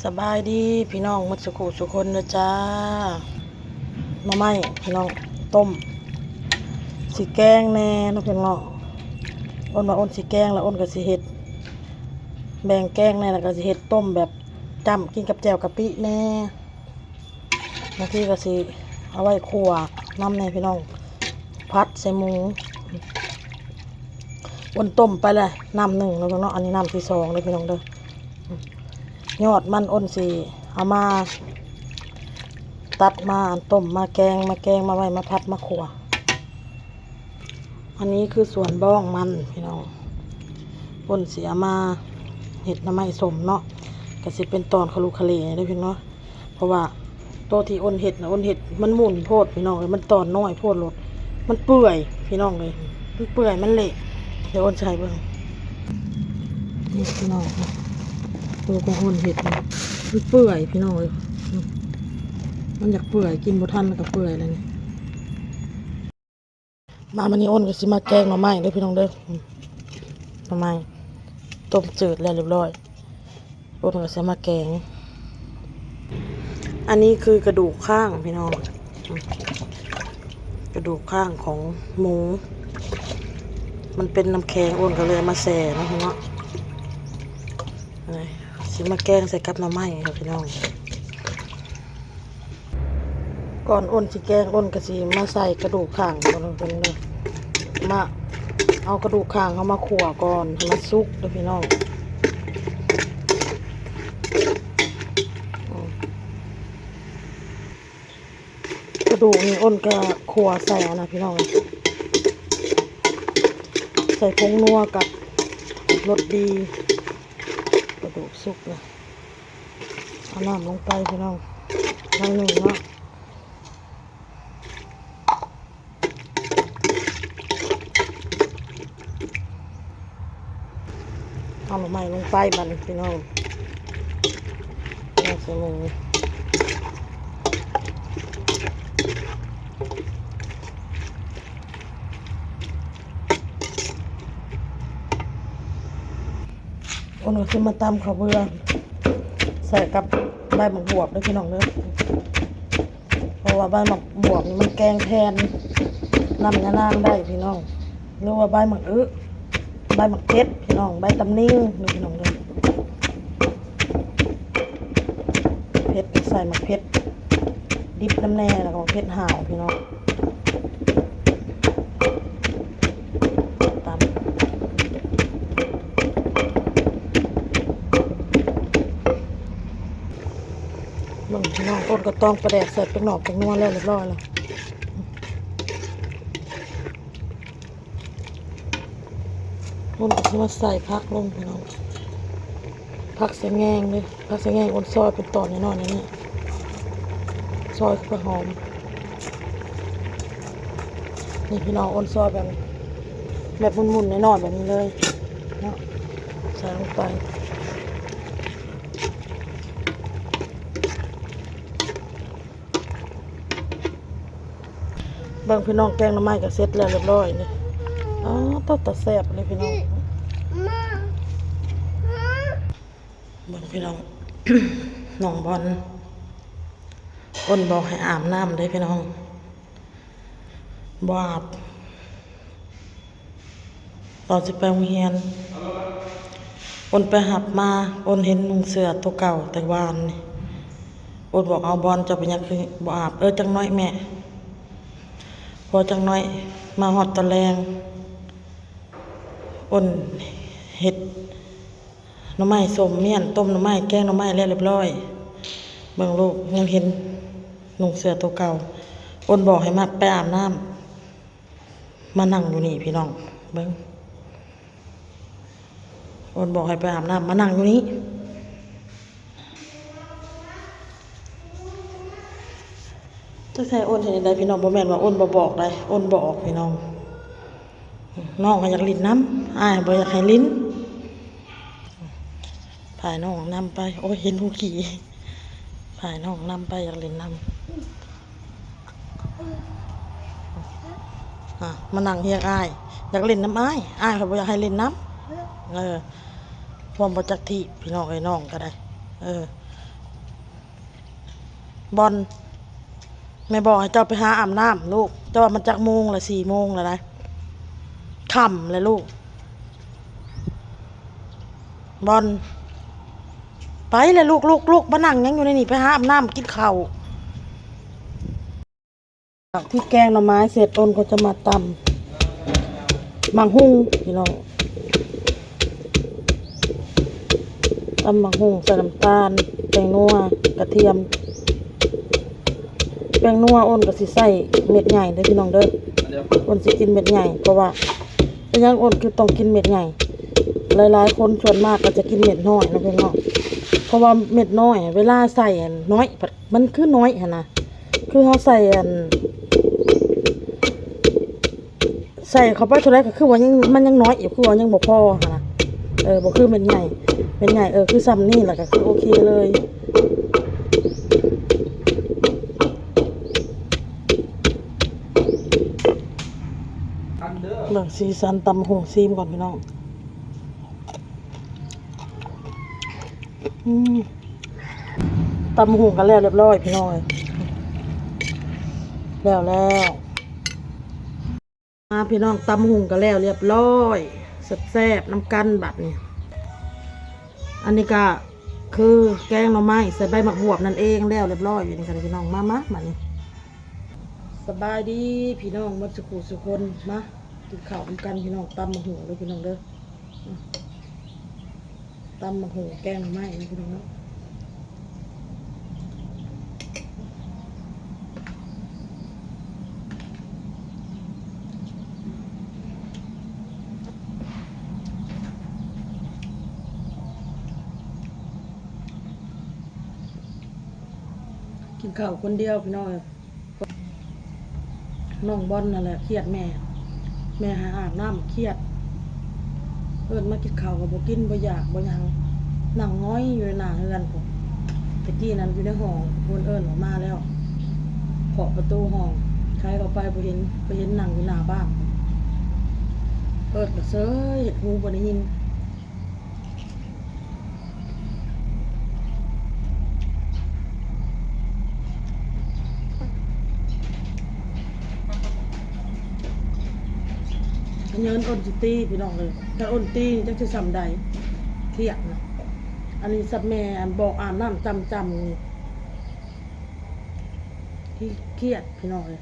ສະບາຍດີພີ່ນ້ອງໝົດສຸຂູສຸຄົນເດີຈ້າ. ໜໍ່ໄມ້ພີ່ນ້ອງ ຕົ້ມ ຊິແກງແດ່ເນາະພີ່ນ້ອງ. ອ້ນວ່າອ້ນຊິແກງ ແລ້ວອ້ນກໍຊິເຮັດ ແບ່ງແກງແດ່ ແລ້ວກໍຊິເຮັດຕົ້ມແບບຈ້ຳກິນກັບແຈ່ວກະປິແດ່. ບາງທີກໍຊິເອົາໄວ້ຂົ້ວນຳແດ່ພີ່ນ້ອງ ຜັດໃສ່ໝູ. ອ້ນຕົ້ມໄປແລ້ວນ້ຳໜຶ່ງເນາະພີ່ນ້ອງເນາະ ອັນນີ້ນ້ຳທີສອງເດີພີ່ນ້ອງເດີ. ຍອດມັນອ້ນຊິເອົາມາຕັດມາອັນຕົ້ມມາແກງ ມາແກງ ມາໄວ້ມາຜັດມາຂົ້ວ. ອັນນີ້ຄືສວນບ້ອງມັນພີ່ນ້ອງ ອ້ນຊິເອົາມາເຮັດໜໍ່ໄມ້ສົ້ມເນາະ ກໍຊິເປັນຕອນຂະລຸຂະເຫຼເດີພີ່ນ້ອງ. ເພາະວ່າໂຕທີ່ອ້ນເຮັດນະ ອ້ນເຮັດມັນໝຸ່ນໂພດພີ່ນ້ອງເອີຍ ມັນຕອນນ້ອຍໂພດໂລດ ມັນເປື່ອຍພີ່ນ້ອງເອີຍ ມັນເປື່ອຍ ມັນເລະ. ດຽວອ້ນຊິໃຫ້ເບິ່ງ ນີ້ພີ່ນ້ອງ ໂຕຂອງອ້ນເຮັດນະ ມັນເປື່ອຍພີ່ນ້ອງເອີຍ ມັນຢາກເປື່ອຍ ກິນບໍ່ທັນມັນກໍເປື່ອຍແລ້ວນີ້. ມາ ມື້ນີ້ອ້ນກໍຊິມາແກງໜໍ່ໄມ້ເດີພີ່ນ້ອງເດີ. ອືມ ໜໍ່ໄມ້ຕົ້ມຈືດແລ້ວຮຽບຮ້ອຍ ອ້ນກໍຊິມາແກງ. ອັນນີ້ຄືກະດູກຂ້າງພີ່ນ້ອງ ອືມ ກະດູກຂ້າງຂອງໝູ ມັນເປັນນ້ຳແຂງ ອ້ນກໍເລີຍເອົາມາແຊ່ເນາະພີ່ນ້ອງເນາະ. ນີ້ ຊິມາແກງໃສ່ກັບໜໍ່ໄມ້ເນາະພີ່ນ້ອງ. ກ່ອນອ້ນຊິແກງ ອ້ນກໍຊິມາໃສ່ກະດູກຂ້າງກ່ອນເດີ ມາເອົາກະດູກຂ້າງເຮົາມາຂົ້ວກ່ອນໃຫ້ມັນສຸກເດີພີ່ນ້ອງ. ອືມ ກະດູກນີ້ອ້ນກໍຂົ້ວໃສ່ອັນນະພີ່ນ້ອງ ໃສ່ຜົງນົວກັບລົດດີ. ກະດູກສຸກແລ້ວ ເອົານ້ຳລົງໄປພີ່ນ້ອງ ໜ້ອຍໜຶ່ງເນາະ. ເອົາໜໍ່ໄມ້ລົງໄປບັດນີ້ພີ່ນ້ອງ ແກງໃສ່ໝູ. ອ້ນກໍຊິມາຕຳເຂົ້າເບືອໃສ່ກັບໃບໝາກບວບເດີພີ່ນ້ອງເດີ. ເພາະວ່າໃບໝາກບວບນີ້ມັນແກງແທນນ້ຳຍານາງໄດ້ພີ່ນ້ອງ ຫຼືວ່າໃບໝາກອຶ ໃບໝາກເຜັດພີ່ນ້ອງ ໃບຕຳນິງເດີພີ່ນ້ອງເດີ. ເຜັດກໍໃສ່ໝາກເຜັດດິບນຳແດ່ ແລ້ວກໍໝາກເຜັດຫາວພີ່ນ້ອງ. ຕຳ ເບິ່ງພີ່ນ້ອງ ອ້ນກໍຕອງປາແດກ ໃສ່ແປ້ງນອກແປ້ງນົວແລ້ວຮຽບຮ້ອຍແລ້ວ. ອ້ນກໍຊິມາໃສ່ຜັກລົງພີ່ນ້ອງ ຜັກສະແງງເດ້ ຜັກສະແງງອ້ນຊອຍເປັນຕອນນ້ອຍໆ ແນວນີ້ ຊອຍເພື່ອຫອມ. ນີ້ພີ່ນ້ອງ ອ້ນຊອຍແບບ ແບບໝຸ່ນໆ ນ້ອຍໆ ແບບນີ້ເລີຍເນາະ ໃສ່ລົງໄປ. ເບິ່ງພີ່ນ້ອງ ແກງໜໍ່ໄມ້ກໍເສັດແລ້ວຮຽບຮ້ອຍນີ້. ອໍ ຕາ ຕາແຊບເລີຍພີ່ນ້ອງ. ເບິ່ງພີ່ນ້ອງ ນ້ອງບອນ ອ້ນບອກໃຫ້ອາບນ້ຳເດ້ພີ່ນ້ອງ ບໍ່ອາບ. ຕອນຊິໄປໂຮງຮຽນ ອ້ນໄປຮັບມາ ອ້ນເຫັນນຸ່ງເສື້ອໂຕເກົ່າແຕ່ວານນີ້ ອ້ນບອກ ເອົາ ບອນ ເຈົ້າເປັນຫຍັງຄືບໍ່ອາບ? ເອີ ຈັກໜ້ອຍແມ່ ພໍຈັກໜ້ອຍ ມາຮອດຕອນແລງ ອ້ນເຮັດໜໍ່ໄມ້ສົ້ມມ້ຽນ ຕົ້ມໜໍ່ໄມ້ ແກງໜໍ່ໄມ້ແລ້ວຮຽບຮ້ອຍ. ເບິ່ງລູກ ຍັງເຫັນນຸ່ງເສື້ອໂຕເກົ່າ ອ້ນບອກໃຫ້ມາ ໄປອາບນ້ຳ ມານັ່ງຢູ່ນີ້ພີ່ນ້ອງ ເບິ່ງ ອ້ນບອກໃຫ້ໄປອາບນ້ຳ ມານັ່ງຢູ່ນີ້. ຈັກໃສ່ອ້ນເຮັດຈັ່ງໃດພີ່ນ້ອງ ບໍ່ແມ່ນວ່າອ້ນບໍ່ບອກໃດ ອ້ນບອກພີ່ນ້ອງ. ນ້ອງກໍຢາກຫຼິ້ນນຳ ອ້າຍບໍ່ຢາກໃຫ້ຫຼິ້ນ. ພານ້ອງນຳໄປ ໂອ້ຍ ເຫັນຜູ້ຂີ້ ພານ້ອງນຳໄປ ຢາກຫຼິ້ນນຳ. ອ່າ ມານັ່ງຮຽງອ້າຍ ຢາກຫຼິ້ນນຳອ້າຍ ອ້າຍກໍບໍ່ຢາກໃຫ້ຫຼິ້ນນຳ. ເອີ ຄວາມບໍ່ຈັກທີ່ພີ່ນ້ອງເອີຍ ນ້ອງກໍໄດ້ ເອີ. ບອນ ແມ່ບອກໃຫ້ເຈົ້າໄປຫາອາບນ້ຳລູກ. ເຈົ້າວ່າມັນຈັກໂມງລະ? ສີ່ໂມງແລ້ວນະ ຄ່ຳແລ້ວລູກ. ບອນ ໄປແລ້ວລູກ, ລຸກໆ ມານັ່ງຫຍັງຢູ່ໃນນີ້? ໄປຫາອາບນ້ຳ ກິນເຂົ້າ. ທີ່ແກງໜໍ່ໄມ້ເສັດ ອ້ນກໍຈະມາຕຳໝາກຫຸ່ງພີ່ນ້ອງ, ຕຳໝາກຫຸ່ງໃສ່ນ້ຳຕານ, ແປ້ງນົວ, ກະທຽມ. ແປ້ງນົວອ້ນກໍຊິໃສ່ເມັດໃຫຍ່ເດີພີ່ນ້ອງເດີ, ອ້ນຊິກິນເມັດໃຫຍ່ ເພາະວ່າ ເປັນຫຍັງອ້ນຄືຕ້ອງກິນເມັດໃຫຍ່? ຫຼາຍໆຄົນສ່ວນມາກກໍຈະກິນເມັດນ້ອຍເນາະພີ່ນ້ອງ, ເພາະວ່າເມັດນ້ອຍເວລາໃສ່ອັນນ້ອຍ ມັນຄືນ້ອຍຫັ້ນນະ, ຄືເຮົາໃສ່ອັນ ໃສ່ເຂົ້າໄປເທົ່າໃດກໍຄືວ່າຍັງ ມັນຍັງນ້ອຍຢູ່, ຄືວ່າຍັງບໍ່ພໍຫັ້ນນະ. ເອີ ບໍ່ຄືເມັດໃຫຍ່, ເມັດໃຫຍ່ ເອີ ຄືຊ່ຳນີ້ລະກໍຄືໂອເຄເລີຍ. ເບິ່ງສີສັນຕຳຫຸ່ງ ຊີມກ່ອນພີ່ນ້ອງ. ອືມ ຕຳຫຸ່ງກໍແລ້ວລຽບຮ້ອຍພີ່ນ້ອງເອີຍ, ແລ້ວແລ້ວ. ມາພີ່ນ້ອງ, ຕຳຫຸ່ງກໍແລ້ວລຽບຮ້ອຍ, ແຊບໆນຳກັນບັດນີ້. ອັນນີ້ກໍຄືແກງໜໍ່ໄມ້ໃສ່ໃບໝາກບວບນັ້ນເອງ, ແລ້ວລຽບຮ້ອຍຢູ່ນີ້ກໍໄດ້ພີ່ນ້ອງ. ມາ ມາ ມານີ້. ສະບາຍດີພີ່ນ້ອງໝົດສຸຂູສຸຄົນ, ມາກິນເຂົ້ານຳກັນພີ່ນ້ອງ. ຕຳໝາກຫຸ່ງເດີພີ່ນ້ອງເດີ, ຕຳໝາກຫຸ່ງແກງໜໍ່ໄມ້ນະພີ່ນ້ອງເນາະ. ກິນເຂົ້າຄົນດຽວພີ່ນ້ອງເອີຍ. ນ້ອງບອນນັ້ນແຫຼະຄຽດແມ່, ແມ່ໃຫ້ອາບນ້ຳຄຽດ, ເອີ້ນມາກິນເຂົ້າກໍບໍ່ກິນ ບໍ່ຢາກບໍ່ຫຍັງ, ນັ່ງຫງອຍຢູ່ໜ້າເຮືອນພຸ້ນ. ແຕ່ກີ້ນັ້ນຢູ່ໃນຫ້ອງ ເພິ່ນເອີ້ນອອກມາແລ້ວ, ເຄາະປະຕູຫ້ອງ, ໄຂເຂົ້າໄປບໍ່ເຫັນ, ໄປເຫັນນັ່ງຢູ່ໜ້າບ້ານ, ເອີ້ນກໍເຊີຍ ເຮັດຫູບໍ່ໄດ້ຍິນ. ເງິນອ້ນຊິຕີພີ່ນ້ອງເອີຍ, ຖ້າອ້ນຕີນີ້ຈັກຊິຊ່ຳໃດ, ຄຽດນະ. ອັນນີ້ສັບແມ່ອັນບອກອາບນ້ຳຈ້ຳໆນີ້ ຄຽດພີ່ນ້ອງເອີຍ.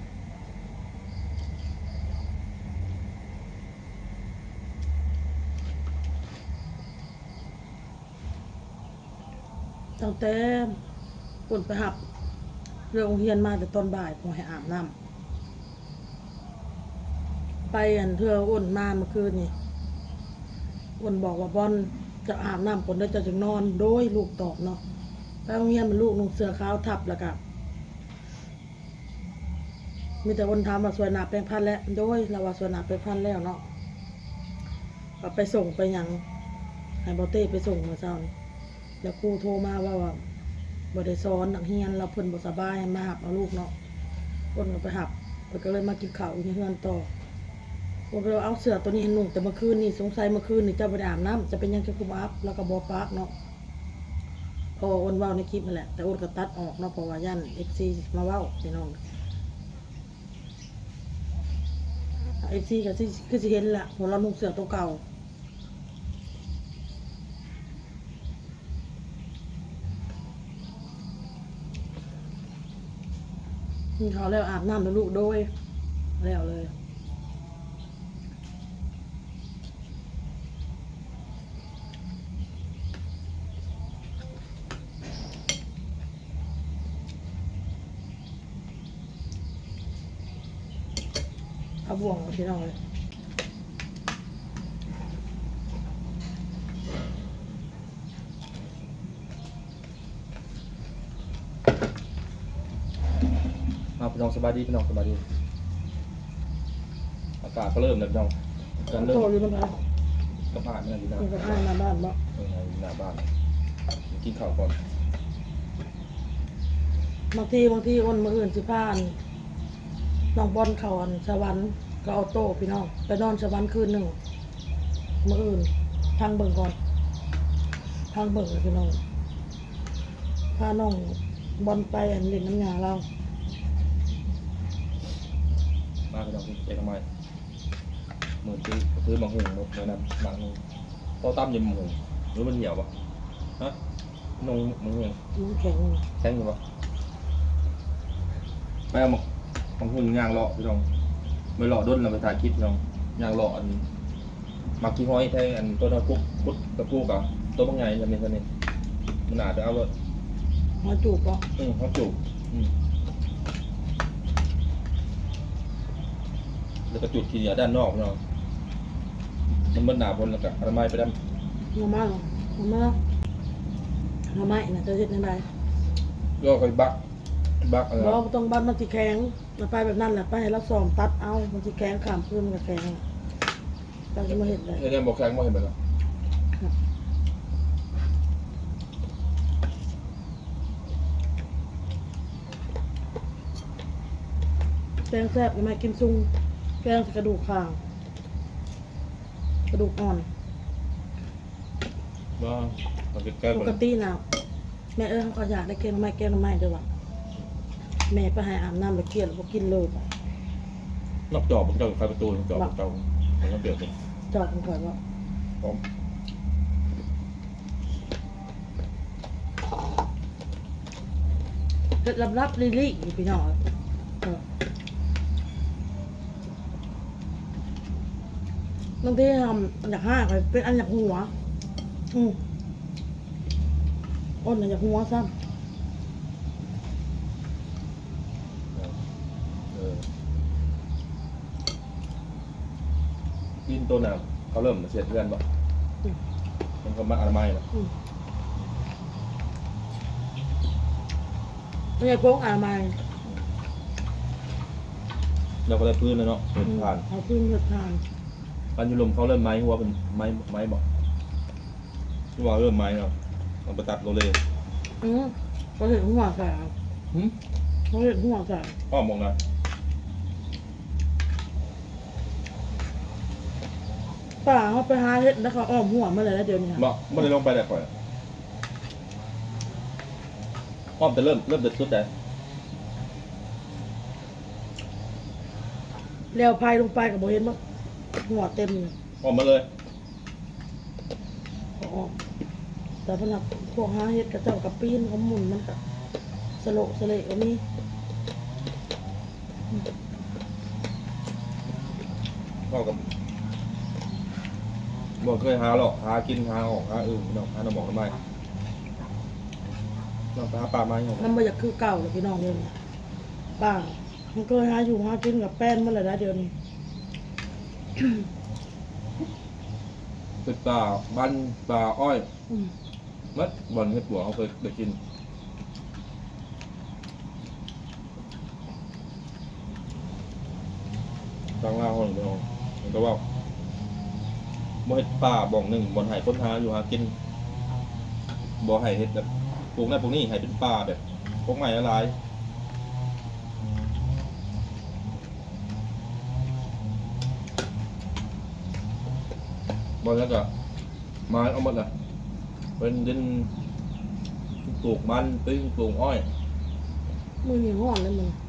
ຕັ້ງແຕ່ອ້ນໄປຮັບເລີກໂຮງຮຽນມາແຕ່ຕອນບ່າຍ ບໍ່ໃຫ້ອາບນ້ຳ. ໄປອັນເທື່ອອ້ນມາເມື່ອຄືນນີ້, ອ້ນບອກວ່າ ບອນ ເຈົ້າອາບນ້ຳກ່ອນເດີ ເຈົ້າຈຶ່ງນອນ. ໂດຍ ລູກຕອບເນາະ. ໄປໂຮງຮຽນ ມັນລູກນຸ່ງເສື້ອຂາວທັບ ແລ້ວກະ ມີແຕ່ຄົນຖາມວ່າ ສວຍໜ້າແປງຟັນແລ້ວ? ໂດຍ ລາວວ່າສວຍໜ້າແປງຟັນແລ້ວເນາະ, ກໍໄປສົ່ງໄປຫຍັງ ໃຫ້ບໍ່ເຕ້ໄປສົ່ງມື້ເຊົ້ານີ້. ແລ້ວຄູໂທມາເວົ້າວ່າ ບໍ່ໄດ້ສອນນັກຮຽນ ລາວເພິ່ນບໍ່ສະບາຍ ໃຫ້ມາຮັບເອົາລູກເນາະ. ເພິ່ນກໍໄປຮັບ ເພິ່ນກໍເລີຍມາກິນເຂົ້າຢູ່ໃນເຮືອນຕໍ່. ເພິ່ນກໍເລີຍວ່າ ເອົາ ເສື້ອໂຕນີ້ໃຫ້ນຸ່ງແຕ່ເມື່ອຄືນນີ້ ສົງໄສເມື່ອຄືນນ໌ນີ້ເຈົ້າບໍ່ໄດ້ອາບນ້ຳ ຈະເປັນຫຍັງຄືບໍ່ອາບ? ລາວກໍບໍ່ປາກເນາະ. ເພາະວ່າອ້ນເວົ້າໃນຄລິບນັ້ນແຫຼະ ແຕ່ອ້ນກໍຕັດອອກເນາະ ເພາະວ່າຢ້ານເອັຟຊີມາເວົ້າພີ່ນ້ອງ. ເອັຟຊີກໍຊິ ຄືຊິເຫັນແຫຼະ ເພາະລາວນຸ່ງເສື້ອໂຕເກົ່າ. ກິນເຂົ້າແລ້ວອາບນ້ຳແລ້ວລູກ ໂດຍ ແລ້ວເລີຍ. ເອົາບ່ວງກ່ອນພີ່ນ້ອງເອີຍ. ເອົາ ພີ່ນ້ອງ ສະບາຍດີ ພີ່ນ້ອງ ສະບາຍດີ. ອາກາດກໍເລີ່ມແລ້ວ ພີ່ນ້ອງ ການເລີ່ມ ໂຕຢູ່ນຳໃຜ? ກັບອ້າຍ ມັນຢູ່ໜ້າ ກັບອ້າຍໜ້າບ້ານບໍ? ເອີ ຢູ່ໜ້າບ້ານ ກິນເຂົ້າກ່ອນ. ບາງທີ ບາງທີອ້ນ ມື້ອື່ນຊິພາ ນ້ອງບອນເຂົ້າອັນສະຫວັນກັບອອໂຕ້ພີ່ນ້ອງ ໄປນອນສະຫວັນຄືນໜຶ່ງ ມື້ອື່ນ ພັງເບິ່ງກ່ອນ ພັງເບິ່ງແຫຼະພີ່ນ້ອງ. ພານ້ອງ ບ່ອນໄປອັນຫຼິ້ນນຳຍ່າລາວ. ມາພີ່ນ້ອງ ກິນແກງໜໍ່ໄມ້ ມື້ນີ້ຄືໝາກຫຸ່ງໝົດແລ້ວນະ ໝາກຫຸ່ງ ເຈົ້າຕຳຢູ່ໝາກຫຸ່ງ ຫຼືມັນຫ່ຽວບໍ່? ຮະ ໜຸ່ງ ໝາກຫຸ່ງ ມັນແຂງ ແຂງຢູ່ບໍ່? ໄປເອົາໝາກ ໝາກຫຸ່ງຍ່າງເລາະພີ່ນ້ອງ ໄປເລາະດົນແລ້ວ ໄປຖ່າຍຄລິບພີ່ນ້ອງ ຍ່າງເລາະອັນ ໝາກຂີ້ຫອຍແທງອັນ ໂຕນັ້ນ ກຸກ ກຸດຕະປູກະ ໂຕບັກໃຫຍ່ຊຳນີ້ ຊຳນີ້ ມັນໜ້າໄປເອົາໂລດ. ຫອຍຈູບເບາະ? ອືມ ຫອຍຈູບ ອືມ ແລ້ວກະຈູດຂີ້ເຫຍື້ອດ້ານນອກເນາະ ມັນເບິດໜ້າຝົນ ແລ້ວກະອະນາໄມໄປນຳ. ໜໍ່ໄມ້ ໜໍ່ໄມ້ ໜໍ່ໄມ້ນະ ເຈົ້າເຮັດແນວໃດ? ກໍຄ່ອຍບັກ ບັກອັນນັ້ນ ບໍ່ ບໍ່ຕ້ອງບັກ ມັນຊິແຂງ. ເອົາໄປແບບນັ້ນແຫຼະ ໄປໃຫ້ລາວສ້ອມຕັດເອົາ ມັນຊິແຂງ ຂ້າມຄືນມັນກະແຂງ ເຈົ້າຊິມາເຮັດໄດ້. ເຮັດແນວບໍ່ແຂງບໍ່ເຮັດແບບນັ້ນ. ແກງແຊບ ໜໍ່ໄມ້ກິມຊຸງ ແກງໃສ່ກະດູກຂ້າງ ກະດູກອ່ອນ. ບໍ່ ເອົາໃກ້ໆ ປົກກະຕິນະ ແມ່ເອີຍ ເຮົາກໍຢາກໄດ້ແກງໜໍ່ໄມ້ ແກງໜໍ່ໄມ້ເດີວ່າ ແມ່ໄປໃຫ້ອາບນ້ຳແລ້ວ ຄຽດແລ້ວບໍ່ກິນເລີຍ. ນອກຈອບຂອງເຈົ້າ ໄຂປະຕູ ນອກຈອບຂອງເຈົ້າ ມັນເປັນ ຈອບຂອງຂ້ອຍເນາະ ຂອງ ເຮັດລັບໆ ລີ້ໆ ນີ້ພີ່ນ້ອງເອີຍ. ບາງທີ ອາ ຢາກຮ້າຍ ຂ້ອຍເປັນອັນຢາກຫົວ ອືມ ອ່ອນນະຢາກຫົວຊ້ຳ. ເອີ ເອີ ກິນໂຕນະ ເຂົາເລີ່ມເຮັດເຮືອນບໍ່? ອືມ ມັນກໍມາອະນາໄມເນາະ. ອືມ ບໍ່ໄດ້ໂກງອະນາໄມ ແລ້ວກໍໄດ້ພື້ນແລ້ວເນາະ ເຮັດ ອືມ ຖ່ານ ເອົາພື້ນເຮັດຖ່ານ. ອັນຢູ່ລົມເຂົາເລີ່ມໄໝຫົວເພິ່ນ ໄໝ ໄໝບໍ່? ຄືວ່າເລີ່ມໄໝແລ້ວ ຕ້ອງໄປຕັດໂລເລ. ອືມ ເຂົາເຮັດຫົວໃສ່ ຫື? ເຂົາເຮັດຫົວໃສ່ ອ້ອມອອກນະ. ປ້າເຮົາໄປຫາເຮັດແລ້ວ ເຂົາອ້ອມຫົວມາແລ້ວ ດຽວນີ້ ບໍ່ ບໍ່ໄດ້ລົງໄປແລ້ວຂ້ອຍ ອ້ອມແຕ່ເລີ່ມ ເລີ່ມແຕ່ສຸດໃດ ແລ້ວໄຜລົງໄປກໍບໍ່ເຫັນ ໝົດຫົວເຕັມ ອອກມາເລີຍ. ອອກ ແຕ່ພະນັກພວກຫາເຮັດ ເຂົາເຈົ້າກໍປີນ ເຂົາໝຸນ ມັນກໍສະໂລະສະເລະກໍມີ. ເວົ້າກັບ ບໍ່ເຄີຍຫາເລາະຫາກິນ ຫາອອກຫາອື່ນເນາະ ຫາໜໍ່ໝອກໜໍ່ໄມ້ເນາະ ໄປຫາປ່າໄມ້ເນາະ ມັນບໍ່ຢາກຄືເກົ່າແລ້ວພີ່ນ້ອງເອີຍ ປ່າ ມັນເຄີຍຫາຢູ່ຫາກິນກໍແປນໝົດແລ້ວດຽວນີ້ ເປັນປ່າມັນ ປ່າອ້ອຍ ອືມ ໝົດບ່ອນເຮັດປົວເຮົາເຄີຍໄດ້ກິນ. ທາງລາວເຮົານີ້ເນາະ ມັນກໍເວົ້າ ບໍ່ເຮັດປ່າບ່ອນໜຶ່ງ ບ່ອນໃຫ້ຄົນຫາຢູ່ຫາກິນ ບໍ່ໃຫ້ເຮັດແບບປູກນັ້ນປູກນີ້ ໃຫ້ເປັນປ່າແບບກົກໄມ້ຫຼາຍໆ ບໍ່ແລ້ວກໍມາເອົາໝົດລະ ເປັນດິນປູກມັນ ດິນປູກອ້ອຍ. ມື້ນີ້ຮ້ອນເດ້ມື້ນີ້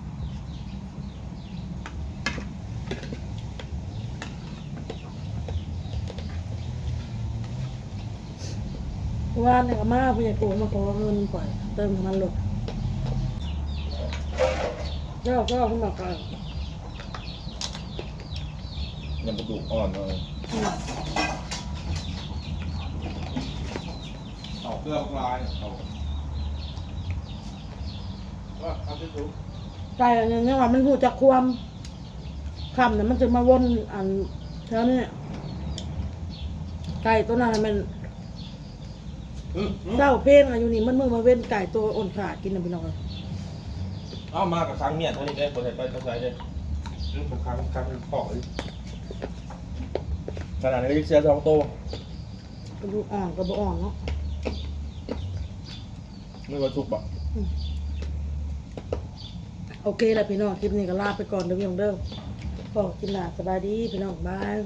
ວານນີ້ກໍມາ ຜູ້ໃຫຍ່ໂກງມາຂໍເງິນຂ້ອຍ ເຕີມນ້ຳມັນລົດ ເຈົ້າ ເຈົ້າ ເພິ່ນມາຂາຍ ຍັງກະດູກອ່ອນເນາະ ອືມ ເອົາເກືອບັກຫຼາຍ ເອົາ ວ່າເອົາທີ່ສຸດ ໄກ່ອັນນີ້ຍັງວ່າມັນຮູ້ຈັກຄວາມ ຄ່ຳນະມັນຈະມາວົນອັນແຖວນີ້ ໄກ່ໂຕນັ້ນນະແມ່ນ ອືມ ເຊົ້າເພນອະ ຢູ່ນີ້ມັນມື້ມາເວັນ ໄກ່ໂຕອ່ອນຂາດກິນນະພີ່ນ້ອງເອີຍ. ເອົາມາກະຂັງມຽນເທົ່ານີ້ເດ້ ບໍ່ໄດ້ໄປໃສເດ້ ອືມ ຂັງ ຂັງຄອກອີກ ຂະໜາດນີ້ກໍຍັງເສຍສອງໂຕ ກະດູກອ່ອນກໍບໍ່ອ່ອນເນາະ. ມື້ວັນສຸກບໍ່? ອືມ ໂອເຄລະພີ່ນ້ອງ ຄລິບນີ້ກໍລາໄປກ່ອນເດີພີ່ນ້ອງເດີ ພໍ້ກັນຄລິບໜ້າ ສະບາຍດີພີ່ນ້ອງ ບາຍ.